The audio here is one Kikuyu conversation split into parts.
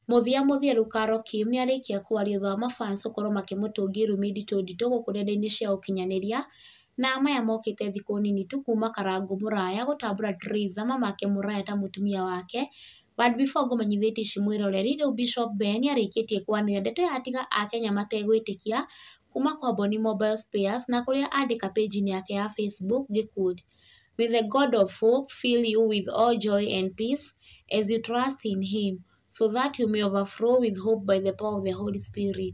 Mũthia mũthia rĩu Carol Kim nĩarĩkia kwaria thutha wa mafans gũkorwo makĩmũtũngia irumi nditũ nditũ gũkũ nenda-inĩ cia ũkinyanĩria, na maya mokĩte thikũ nini tu kuma Karangũ Mũraya gũtambũra Triza mamake Mũraya ta mũtumia wake. But before ngũmenyithĩtie ici mwĩroreri, rĩu Bishop Ben nĩarĩkĩtie kwanĩrĩra ndeto yatiga akenya mategwĩtĩkia kuma kwa Bonny Mobile Spares, na kũrĩa andĩka page-inĩ yake ya Facebook ngĩquote, "May the God of hope fill you with all joy and peace as you trust in him, so that you may overflow with hope by the power of the Holy Spirit.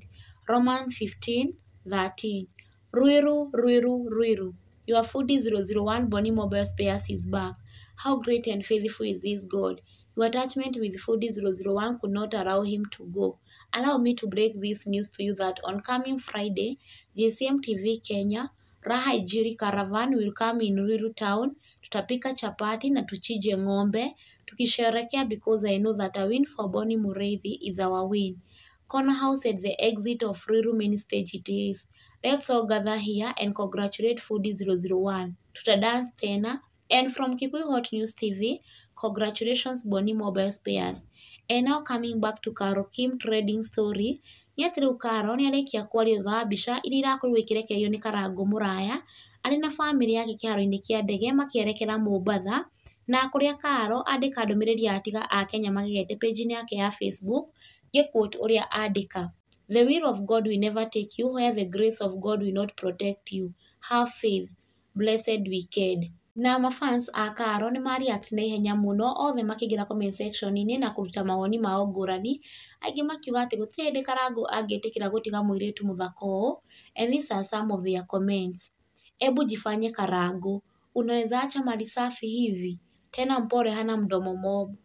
Romans 15:13. Ruiru, Ruiru, Ruiru. Your Fundi 001 Bonny Mobile Spares is back. How great and faithful is this God? Your attachment with Fundi 001 could not allow him to go. Allow me to break this news to you that on coming Friday, JCM TV Kenya, Raha Ijiri Caravan will come in Ruiru town. Tutapika chapati na tuchinje ng'ombe tukisherekea because I know that a win for Bonny Mureithi is our win. Corner House at the exit of Ruiru main stage it is. Let's all gather here and congratulate Fundi 001. Tutadance tena. And from Kikuyu Hot News TV, congratulations Bonny Mobile Spares. And now coming back to Carol Kim trading story, nĩ atĩ rĩu Carol nĩ arĩkia kwaria thutha wa mbica iria irakorirwo ikĩrekererio nĩ Karangũ Mũraya arĩ na bamĩrĩ yake kĩharo-inĩ kĩa ndege makĩerekera Mombatha, na kũrĩa Carol andĩka ndũmĩrĩri yatiga akenya magegete page-inĩ yake ya Facebook ngĩquote ũrĩa andĩka, "The will of God will never take you where the grace of God will not protect you. Have faith. Blessed weekend." Na mafans a Carol nĩ ma react na ihenya mũno, othe makĩingĩra comment section-inĩ na kũruta mawoni mao ngũrani, aingĩ makiuga atĩ gũtirĩ hĩndĩ Karangũ angĩtĩkĩra gũtiga mũirĩtu mũthaka ũũ, and these are some of their comments. "Ebu jifanye Karangũ, unaweza acha mali safi hivi? Tena mpole hana mdomo mob.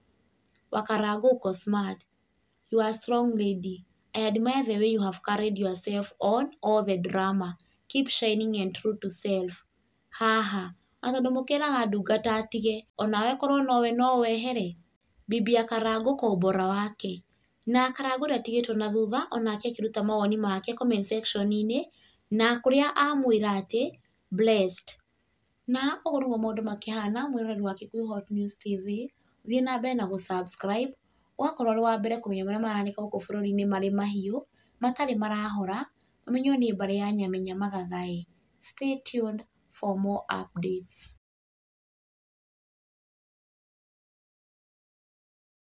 Wa Karangũ uko smart. You are a strong lady. I admire the way you have carried yourself on all the drama. Keep shining and true to self. Haha, na tondũ mũkĩraga ndungata atige, onawe korwo nowe no wehere. Bibi ya Karangũ kwa ubora wake." Na Karangũ ndatigĩtwo na thutha, onake akĩruta mawoni make comment section-inĩ, na kũrĩa amwĩra atĩ blessed. Na ũguo nĩguo maũndũ makĩhana mwĩroreri wa Kikuyu Hot News TV, thiĩ na mbere na gũ-subscribe, ũgakorwo ũrĩ wa mbere kũmenya marĩa maranĩka gũkũ bũrũri-inĩ marĩ mahiũ, matarĩ marahora, ũmenywo nĩ mbarĩ ya Nyamenya Magagaĩ. Stay tuned for more updates.